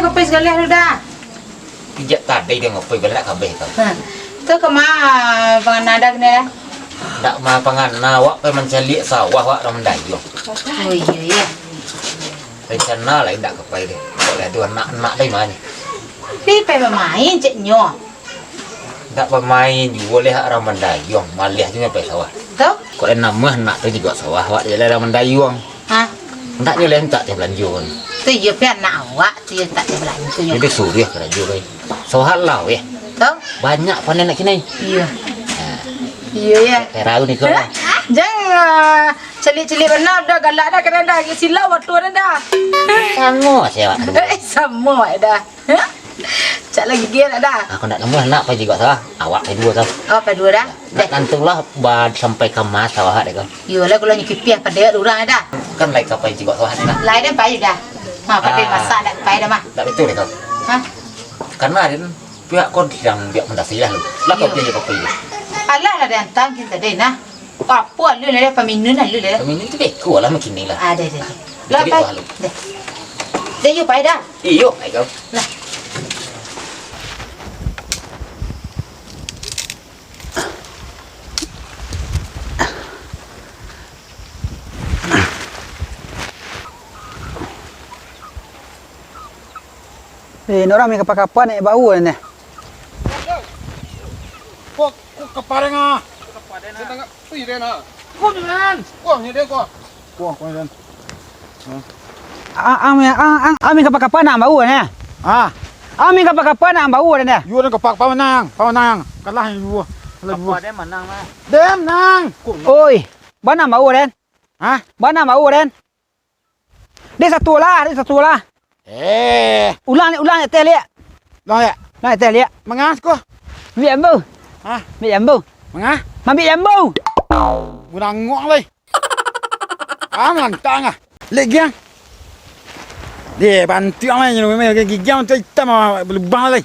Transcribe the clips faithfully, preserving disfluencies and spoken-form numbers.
Kopi sagalo tu Da. Pijak tadi dia ngopi, baliak kabeh tu. Ha. Tu kama pangana Da kini Da? Ndak ma pangana, awak pai mancaliak sawah awak urang mandayuang. Oh, iyo, iyo. Rencana lain ndak ka pai deh. Kok lah tu anak-anak dari mana? Pi pai bamain cek nyo. Ndak bamain juo leh urang mandayuang, maleh tu nyo pai sawah. Tu? Kok lah namuah anak tu juo sawah, awak jadi urang mandayuang. Ha? Ndak nyo leh mintak teh balanjo kan. Tu iyo pi anak awak tu yo mintak teh balanjo nyo. Jadi suruah karajo pai. Sawah lah weh. Tu? Banyak panen nak kinai. Iyo. Ha. Iyo yo. Terau ni kau. Jan ah, caliak-caliak bana Da, galak Da, kadang Da, silau waktu Da. Samo se awak tu. Eh, samo Da. Cak lagi gigih Da. Aku ndak nemu anak pai juo sawah. Awak pai duo sawah. Oh, pai duo Da. Ndak tantulah ba sampai ka ma sawah dek kau. Iyo lah, kalau nyo kipiah padek urang Da. Kan lai ka pai juo sawah ni lah. Lai Da pai Da. Ha, padek masak ndak pai Da mah. Ndak betul dek kau. Ha? Karena ada pihak kau yang biak mandasi lah lu. Lah kau Iyo. Pilih kau pilih. Alah lah diantang kita deh nah. Apo alu lah, paminun alu lah. Paminun tu beko lah makin ni lah. Ah, deh, deh, deh. Lah, Jadi pai. Deh. Deh, yo, pai Da. Iyo, pai kau. Lah. Eh, nak urang main kapa-kapa naik bau ni. Kok, kok kapa den ah? Kapa den ah? Ui, den ah. Kok ni, den? Kok ni, den, kok? Kok, kok ni, den? Ang, ang, ang, ang, ang main kapa-kapa nak bau ni? Ah. Ang main kapa-kapa nak bau ni? Yo, den kapa-kapa manang, kapa manang. Kalah ni dua. Kalah dua. Kapa den manang lah. Den manang. Oi, bana bau den? Hah? Bana bau den? Dek satu lah, dek satu lah. Eh. Ulang, ulang, teh liak. Ulang, liak. Nah, teh liak. Mangah ko? Ambiak jambu. Hah? Ambiak jambu. Mangah? Ambiak jambu. Gunangok lai. Ah, mantang ah. Lek giang. Deh, bantuak mai, gigiang tu itam ah, balubang lai.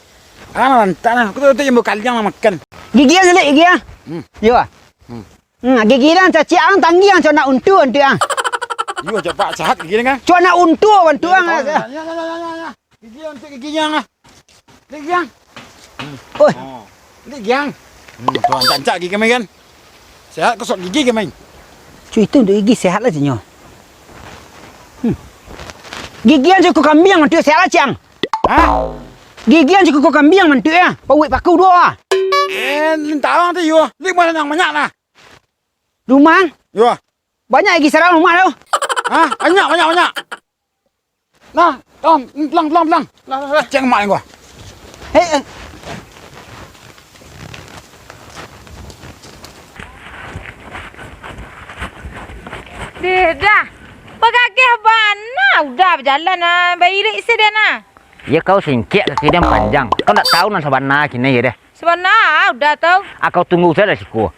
Ah, mantang lah. Aku tu, tu jambu kaliang lah makan. Gigiang je, lek gigiang. Hmm. Yo. Hmm. Hmm, gigi den caciak ang tanggiang, cok nak untu, untu ang. Iyo, cok Pak, sehat gigi den kan? Cok nak untu, untu ang. Ya, ya, ya, ya, ya, ya. Gigi untu gigi ang ah. Gigi ang. Oi. Oh. Gigi ang. Hmm, tu ancak-ancak gigi kami kan. Sehat kosok gigi kami. Cok itu untu gigi sehat lah, cinyo. Hmm. Gigi ang cok kambiang, untu sehat lah, ciang. Hah? Gigi ang cok kambiang, untu ya. Pauik paku duo ah. Eh, lintawang tu yo. Lima nang banyak lah. Rumah? Yo. Banyak gigi sarang rumah tu. Hah? Banyak, banyak, banyak. Nah, tolong, pulang, pulang, pulang. Lah, lah, lah. Cek mak gua. Eh, eh. Deh, dah. Bagageh bana, udah bajalan ah, bairik se den ah. Ya kau singkek kaki den panjang. Kau ndak tahu nan sabana kini ya deh. Sabana, udah tau. Ah, kau tunggu sajo di siko.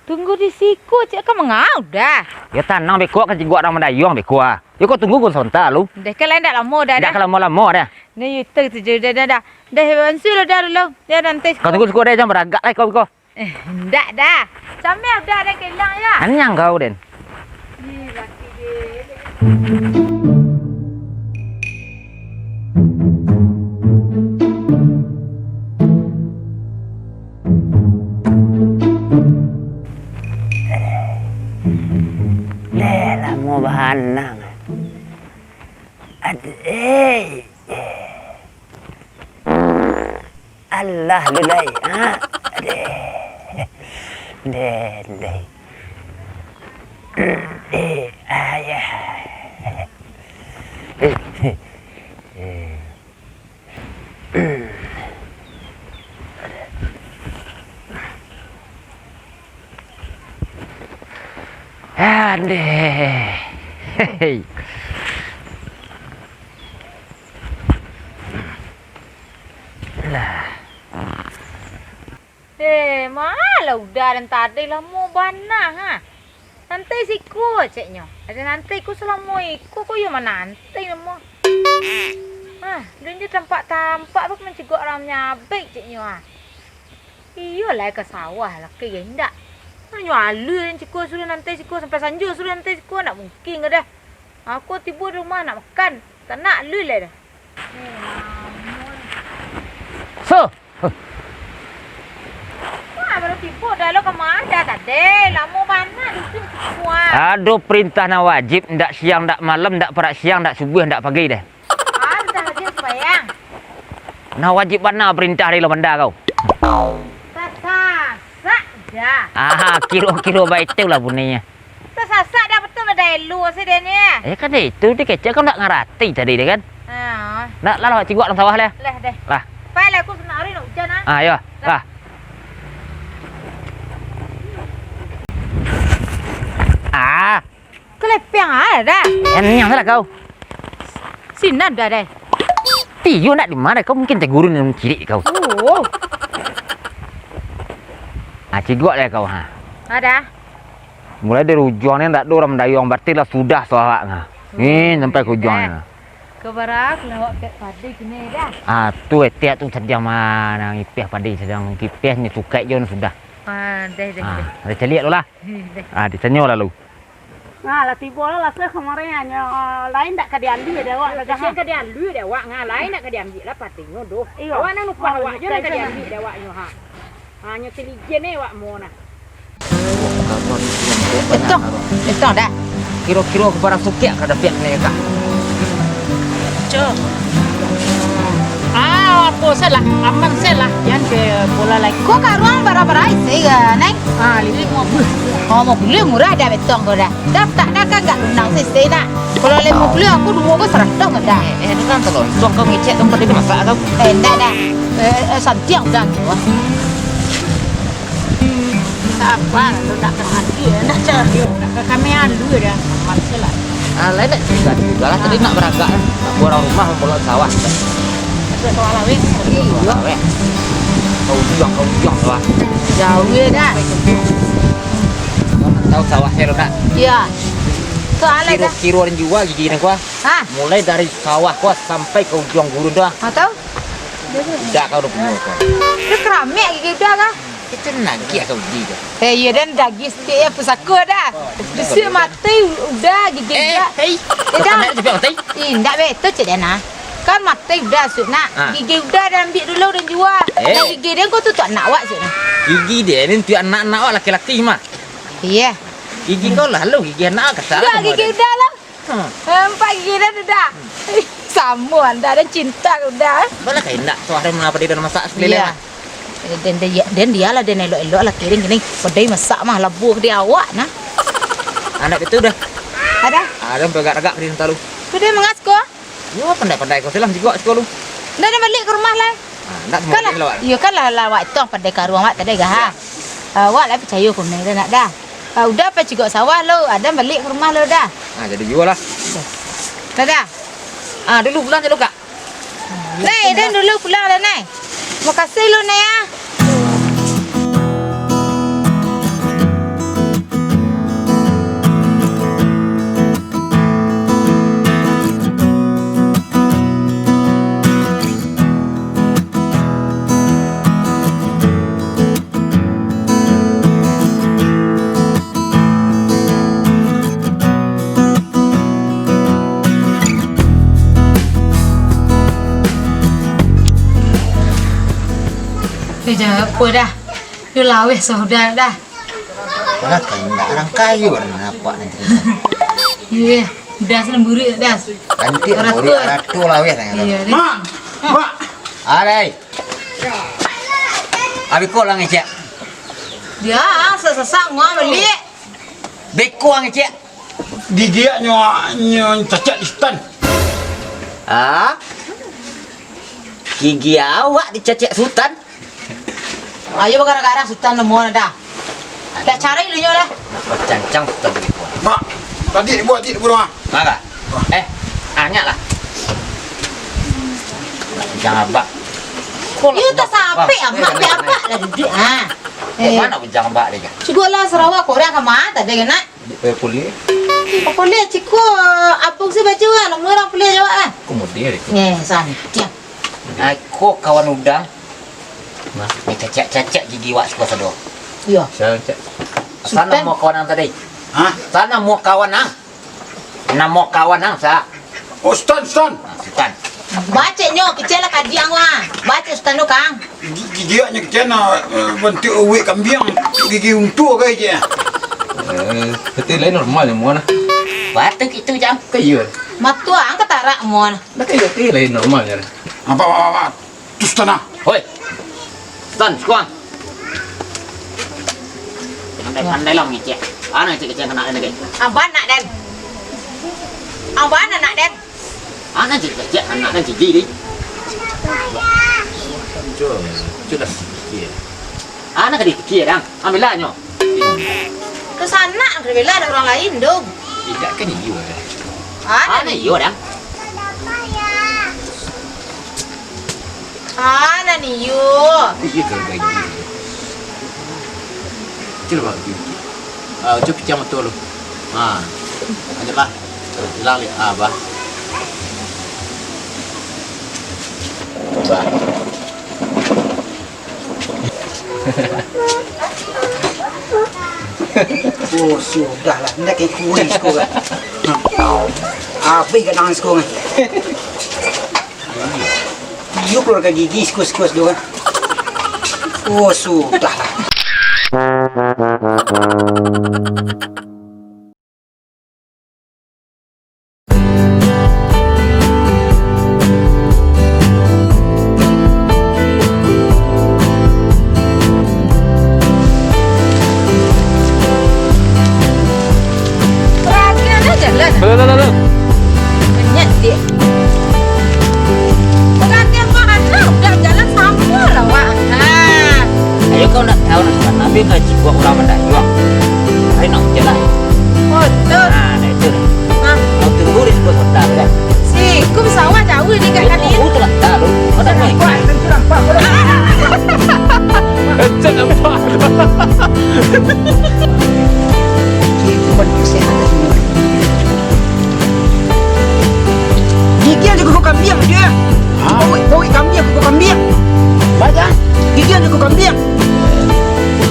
Tunggu di siko, cek ka manga udah. Yo tanang beko, ka ciguak urang mandayuang beko ah. Yo kau tunggu kun sabanta lu. Deh, ka lai ndak lamo dah. Ndak ka lamo-lamo dah. Nah, itu tu je, dah, dah, dah. Dah, ansua lah dah dulu. Ya, nanti. Kau tunggu siko deh, jan baragak lai kau beko. Eh, ndak dah. Cameh udah dah kelang ya. Anyang kau den. Ih, laki deh. Deh, lamo bahanang. Adeh. Alah, dulai. Ha? Adeh. Deh, deh. Eh, ayah. Andeh. Hei. Lah. Eh, ma lah udah den tadi, lamo bana ha. Nanti siko, ceknyo. Ado nanti ko salamo iko, ko iyo mananti namo. Ah, den jo tampak-tampak bak mancegok urang manyabik, ceknyo ah. Iyo lai ka sawah, laki ge indak. Nyo alui den siko, suruah nanti siko, sampai sanjo suruah nanti siko, ndak mungkin ko doh. Ako tibo di rumah nak makan, tanak alui lai doh. Eh, Huh. Nah, baru tibo dah lo, ka ma dah tadi? Lamo bana dusun kikuah. Ado perintah nan wajib, ndak siang, ndak malam, ndak parak siang, ndak subuah, ndak pagi deh. Ah, dah wajib sumbayang. Nan wajib bana perintah dari lo banda kau. Tasasak dah. Aha, kiro-kiro baitulah bunyinya. Tasasak dah, betul lah dah elu si dia ni. Eh, kan itu dikecek kau ndak ngarati tadi deh kan? Ha. Nak lah, lah, cigok dalam sawah lah. Lah deh. Lah. Pai lah, aku senang hari nak hujan ah. Ah, yo. Lah. Lah. Ah. Kelepeng ah dah. Yang niang salah kau. Sinan dah deh. Tiyo nak di mana kau, mungkin cagurun yang cilik kau. Oh. Ah, cigok lah kau ha. Ada. Mulai dari ujuang ni ndak ado urang mandayuang, berarti lah sudah tu awak ngah. Ni sampai ke ujuang ni. Ke bara, ke lawak pek padi kini dah. Ah, tu etiak tu sadiang ma-, nan ngipeh padi, sadiang ngipeh ni sukai jo ni sudah. Ah, deh, deh, ah, deh. Ada caliak tu lah. Deh. Ah, ditanyo lalu. Nah, lah tibo lah, lah seh kamarin nyo, lain dak ka diambiak dek awak dah. Kasian ka diambiak dek awak, ngah lain dak ka diambiak lah padinyo doh. Iyo. Awak nan upah awak jo nan ka diambiak dek awak nyo ha. Hanyo tiligian eh awak mo nah. Betong, betong dah. Kiro-kiro bara sukek ka dapek ni ka. Cok. Ah, apo salah, aman salah. Jan ke bola lai. Ko karuang bara-bara isi ga, Nai? Ah, limo puluah. Oh, limo puluah murah dah betong ko dah. Dah tak dah kan gak lunang sisi nak. Kalau limo puluah aku duo ko saratuih ko dah. Eh, eh, itu kan teloncuang kau ngecek tempat itu masak kau. Eh, ndak dah. Eh, eh, santiang dah. Wah. Tak apa, tu nak kena hati ya, nak cari. Nak ke kami alu dah, aman salah. Ah, lain nak cerita juga lah. Tadi nak beragak kan. Aku orang rumah membolak sawah. Masuk sawah laweh. Iya. Sawah laweh. Kau ujung, kau ujung sawah. Jauh ya dah. Kau nak tahu sawahnya tu tak? Iya. Soalnya dah. Kiro-kiro dan jua gigi nak kuah. Hah? Mulai dari sawah kuah sampai ke ujung gurun dah. Ah, tahu? Udah kau udah punya kuah. Itu keramik gigi udah kah? Itu nagih kau gigi tu. Eh, iya dan dagih sikit ya pusako dah. Bisi mati udah gigi eh, udah. Hei. Eh, dah. Kau nak cepat mati? Eh, ndak betul cik Dana. Kan mati udah sut nak. Ah. Gigi udah dah ambil dulu dan jua. Eh. Dan gigi dia kau tu tak nak awak sut nak. Gigi dia ni tu anak-anak awak laki-laki mah. Iya. Gigi kau lah lu, gigi anak kata. Udah gigi udah lah. Hmm. Nampak gigi dah tu dah. Hmm. Samo anda dan cinta ke udah. Balah kain dak tu hari mengapa dia dalam masak sekeliling. Iya. Eh, dan dia, dan dia lah dan elok-elok lah kiring gini. Pedai masak mah labuh di awak nah. Anak itu dah. Ada? Ada pegak-regak di talu. Pedai mengas ko? Yo, pandai-pandai kau silang juga sekolah. Dah, dah balik ke rumah lah. Ah, nak semua kan lah, lah, Wak. Iyo kan lah, lah, Wak, tong pandai karuang, Wak, tadi gah. Ya. Ah, Wak lah picayo ko nai dah nak dah. Ah, udah pai cigok sawah lo, Adam balik ke rumah lo dah. Ah, jadi juo lah. Dah dah. Ah, dulu pulang dulu, Kak. Nai, dan dulu pulang dah, Nai. Makasih lo, Nai, ah. Eh, jangan apa dah. Yo laweh sudah dah. Alah, kandak urang kayo urang nampak nanti. Iyo, das lemburik das. Kantik lemburik, arato laweh tangan tu. Iyo, deh. Mak, Mak. Alai. Abih ko lah ngecek. Dia sasak-sasak ngua balik. Beko ngecek. Gigi nyo, nyo cacak di sutan. Ah? Gigi awak dicacak sutan? Ayo bagara-gara sutan nemu dah. Dah cari dulu nyo dah. Nak bacancang sutan di kuah. Mak, tadi buat di rumah. Maka? Eh, anyak lah. Jangan abak. Iyo tak sampai amak, eh, amak lah duduk. Ha. Eh. Mana bujang abak dia? Cukup lah Sarawak korang ka mata dia kena. Di, eh, kulit. Kulit ciko, abang si baju ah, nama orang kulit Jawa ah. Kemudian itu. Eh, sana. Diam. Ai, ko kawan udang. Nah, ni cacak-cacak gigi wak siko sado. Iya. Siapa, Cak? Sana Sultan. Mau kawan ang tadi. Hah? Sana mau kawan ang. Namo kawan ang sa. Oh, Sultan, Sultan. Nah, Sultan. Baceknyo, kecek lah kadiang wah. Bacek Sutan tu, Kang. Gi-, gigi awaknyo kecek na, eh, bantuak uwek kambiang, gigi untua ka kecek. Eh, kecek lain normal nyo, Mon. Batuk itu, Jang. Ka iyo. Matuang katarak, Mon. Dah ka iyo, kecek lain normal nyo. Apa, apa, apa? Tu Sutan ah. Hoi. Sutan, sikuang. Pandai-pandai lah mangecek. Ana ngecek-ngecek anak den, guys. Abah anak den. Abah anak den. Ana ngecek-ngecek anak den sigi, di. Cubo, cubo lah pikir. Ana ka dipikia, dang. Ambilah nyo. Ka sanak, ka dibela dek urang lain, dong. Indak kan iyo, dang. Ana. Ana iyo, dang. Ana ni yo. Iyo, kalau bagi. Cubo bagi. Ah, cubo picang motor lu. Ha. Ajaklah. Hilang li-, ah, bah. Bah. Oh, sudahlah. Ndak kayak kuis kau kan. Habis kat tangan sekarang. Iyo, kaluarkan gigi sikuas-sikuas dulu kan. Oh, sudahlah. Perhatian aja lah. Betul, betul, betul. Banyak dia. Perhatian kau anak udah jalan sama lah, Wak. Ha. Ayo kau nak tahu nak suka nabi kau cikgu aku lawan dah. Ayo nak jalan. Oh, betul. Nah, nah itu. Ha. Kau tunggu di sebuah kota kan. Si, ku pesawat jauh ni kat tadi. Oh, tu lah. Dah lu. Kau dah main. Encet nampak. Itu manusia ada semua. Gigi ada kuku kambing dia. Ha? Bau, bau kambing, kuku kambing. Baca? Gigi ada kuku kambing.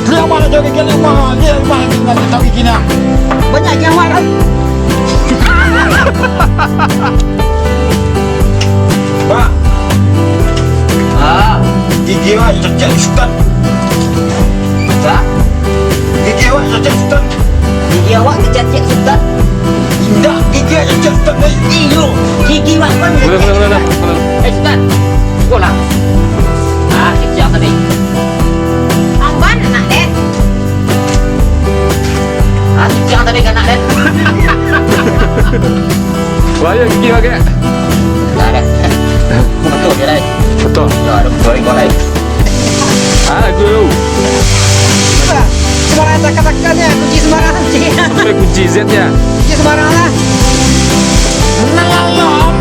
Dia malah jadi kena mah. Dia mah dengan tahu gigi nak. Banyak yang marah. Pak. Ah. Gigi awak cacat Sutan. Pak. Gigi awak cacat Sutan. Gigi awak cacat Sutan. Indak, gigi awak cacat Sutan. Eh, iyo. Gigi awak kan. Boleh, boleh, boleh, boleh. Eh, Sutan. Pulang. Ah, kecil tadi. Amban anak den. Ah, kecil tadi anak den. Bahaya gigi pakai. Dah, dah. Betul je, Rai. Betul. Ya, ada betul kau, Rai. Ah, lagu tu. Sembarang takkan-takkan ya, kunci sembarang, kunci. Sampai kunci Z ya. Kunci sembarang lah. Nah, lah, lah.